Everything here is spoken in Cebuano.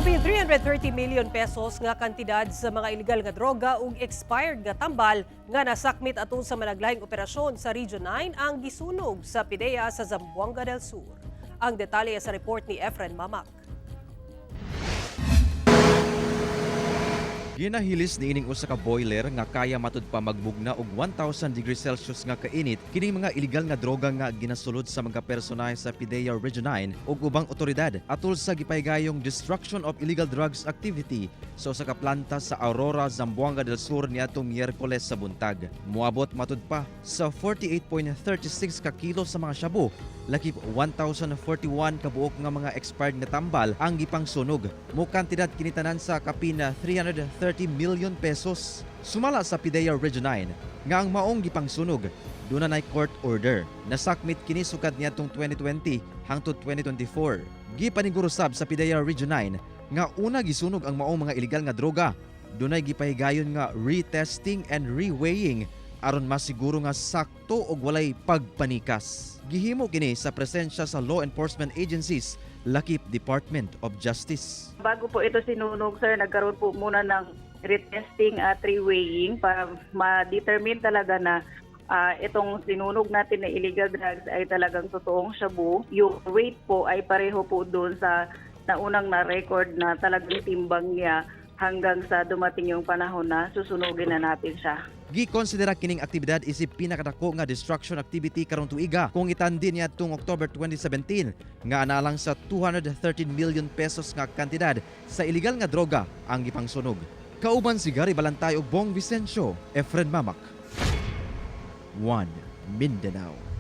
Kapin 330 million pesos nga kantidad sa mga illegal nga droga ug expired nga tambal nga nasakmit atol sa managlahing operasyon sa Region 9 ang gisunog sa PDEA sa Zamboanga del Sur. Ang detalye sa report ni Efren Mamak. Ginahilis niining usa ka boiler nga kaya matud pa magmugna og 1000 degrees Celsius nga kainit kining mga illegal nga droga nga ginasulod sa mga personahe sa PDEA Region 9 ug ubang otoridad atol sa gipahigayong destruction of illegal drugs activity sa usa ka planta sa Aurora, Zamboanga del Sur niadtong Miyerkules sa buntag. Moabot matud pa sa 48.36 ka kilo sa mga shabu, lakip 1,041 kabuok nga mga expired nga tambal ang gipangsunog. Mo kantidad kini tanan sa kapin na 330 million pesos. Sumala sa PDEA Region 9 nga ang maong gipangsunog duna nay court order. Nasakmit kini sukad niadtong 2020 hangtod 2024. Gipaniguro sab sa PDEA Region 9 nga una gisunog ang maong mga illegal nga droga, dunay gipahigayon nga retesting and reweighing aron masiguro nga sakto og walay pagpanikas. Gihimo kini sa presensya sa law enforcement agencies, lakip Department of Justice. Bago po ito sinunog, sir, nagkaroon po muna ng retesting at reweighing para ma-determine talaga na itong sinunog natin na illegal drugs ay talagang totoong shabu. Yung weight po ay pareho po doon sa naunang na-record na talagang timbang niya hanggang sa dumating yung panahon na susunugin na natin siya. Gikonsidera kining aktibidad isip pinakadako nga destruction activity karong tuiga kung itandi niadtong October 2017 nga analang sa 213 million pesos nga kantidad sa illegal nga droga ang gipangsunog. Kauban si Gary Balantay ug Bong Vicencio, Efren Mamak. 1 Mindanao.